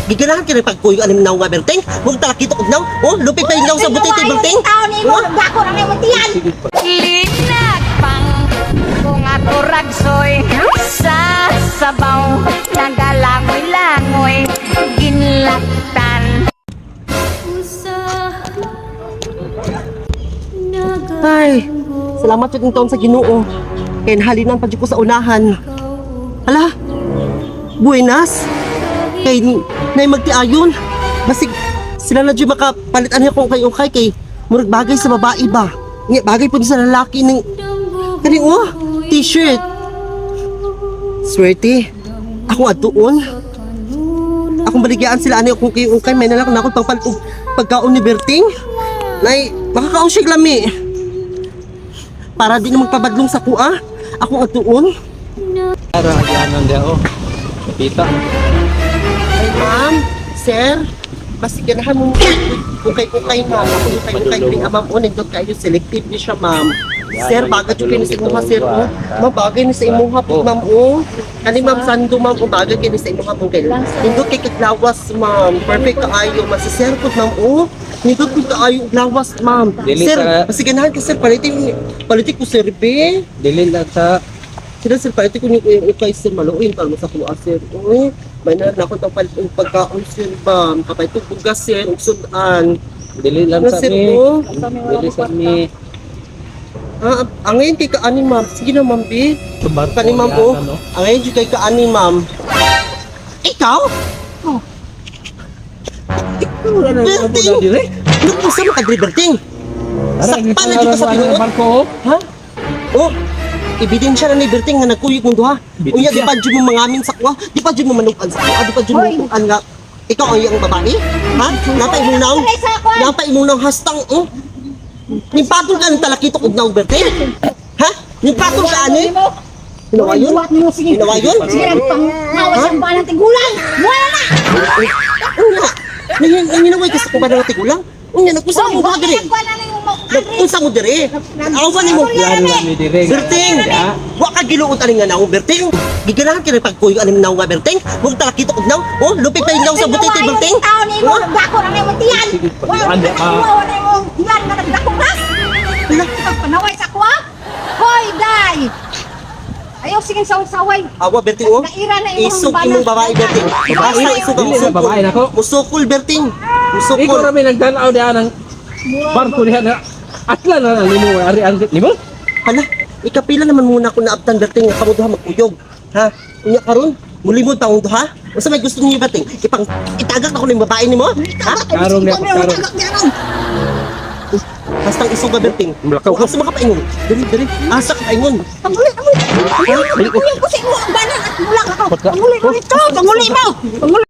Giganahan ka rin pagkuyo anim naw nga, Berting. Mong talakito og naw. Oh, lupit pa yung naw sa butiti, Berting. Taon ni mo, dako na nimo tiyan. Linagpang kung ako ragsoy sa sabaw nagalangoy-langoy ginlaktan. Ay, salamat jud taon sa Ginoo. Kay nahalinan pa jud ko sa unahan. Hala. Buenas. Kay nay magtiayon. Basig sila na jud makapalit ani akong kay ukay kay murag bagay sa babae ba. Nga bagay pud sa lalaki ning kani oh, t-shirt. Swerte. Ako adtuon. Akong baligyaan sila ani akong kay ukay may nalak na ako pangpalit og pagkaon ni Berting. Nay, makakaon siya lami. Para di na magpabadlong sa kuha. Ako adtuon. Ara agyanan dia oh. Pita. Ay, ma'am, sir, basi ganahan mo ukay-ukay, ma'am. Ako ukay-ukay rin, ah, ma'am. O, nindot kayo, selective ni siya, ma'am. Sir, bagay jud kini sa imuha, sir, oh. Ma'am, bagay ni sa imuha po, ma'am, oh. Kani, ma'am, sando, ma'am, oh, bagay kini sa imuha po kayo. Nindot kay kaglawas, ma'am. Perfect kaayo, ma'am. Si sir po, ma'am, oh. Nindot po kaayo og lawas, ma'am. Dili Sir, sa- basi ganahan ka, sir, palitin, palitin ko, sir, be. Dili lang sa Sila sir, palit ko niyo yung ukay sir, maluin para mo sa kuha sir. Uy, may na ako tang palit og pagkaon sir ba, kapay tug bugas sir, ug sudan. Dili lang Ano, sa sir, mi. oh? Dili sa mi. Ah, ang ngayon kay kaani ma'am. Sige na ma'am bi. Kani ma'am oh. Ang ngayon jud kay kaani ma'am. Ikaw? Oh. Ikaw Berting! Nagpusa mo ka diri, Berting. Sakpan na jud ka sa tinuod. Barko oh. Ha? Oh, ebidensya na ni Berting nga nagkuyog mong duha. Unya, di pa jud mo mangamin sa kuha, di pa jud mo manukan sa kuha, di pa jud mo Hoy. manukan nga ikaw ang iyang babae? Ha? Napa imong naong? Dili sa kuwan. Napa imong naong hastang oh. Nimpatol ka ng talakitok og naong, Berting? Ha? Nimpatol ka ani? Hinawayon? Buhat nimo sige. Hinawayon? Sige ang pang awas ang balang tigulang. Wala na. Unya, nanginaway ka sa kuha ng tigulang? Unya, nagpusa mo duha diri. Wala na yung mo. Nagpunsa mo diri. Awan nimo. Yan mi dire. Berting! Wa ka giluot ani nga naong, Berting. Giganahan ka rin pagkuyo ani naong nga, Berting. Mong talakito og naong. Oh, lupit pa yung naong sa butiti, Berting. Taon ni mo, Oh, dako na nimo tiyan. Sige, Wala pag-ian, na ah. wala mo tiyan nga nagdako na. Hala. Panaway sa kuha. Hoy, day. Ayaw sige saway-saway. Awa, Berting, oh. Naira na imong Isog bana. imong babae, Berting. Basta isog ang Dili na musukol. babae nako. Musukol, Berting. Ikaw Musukol. ra may nagdan-aw diha ng barko diha na atla na nimo ari ari nimo. Hala, ikapila naman muna ako naabtan, Berting, nga kamo duha magkuyog. Ha? Unya karon, mulimod pa akong duha. Unsa may gusto niyo, Berting? Ipang itagak ako ning babae nimo? Ha? Karong niya karong. Basta isog ka, Berting. Mulakaw ka. Asa makapaingon? Dili, dili. Asa ka paingon? Panguli, panguli. Panguli, panguli ko sa imo ang bana at mula ka. Panguli, panguli. Panguli mo. Panguli.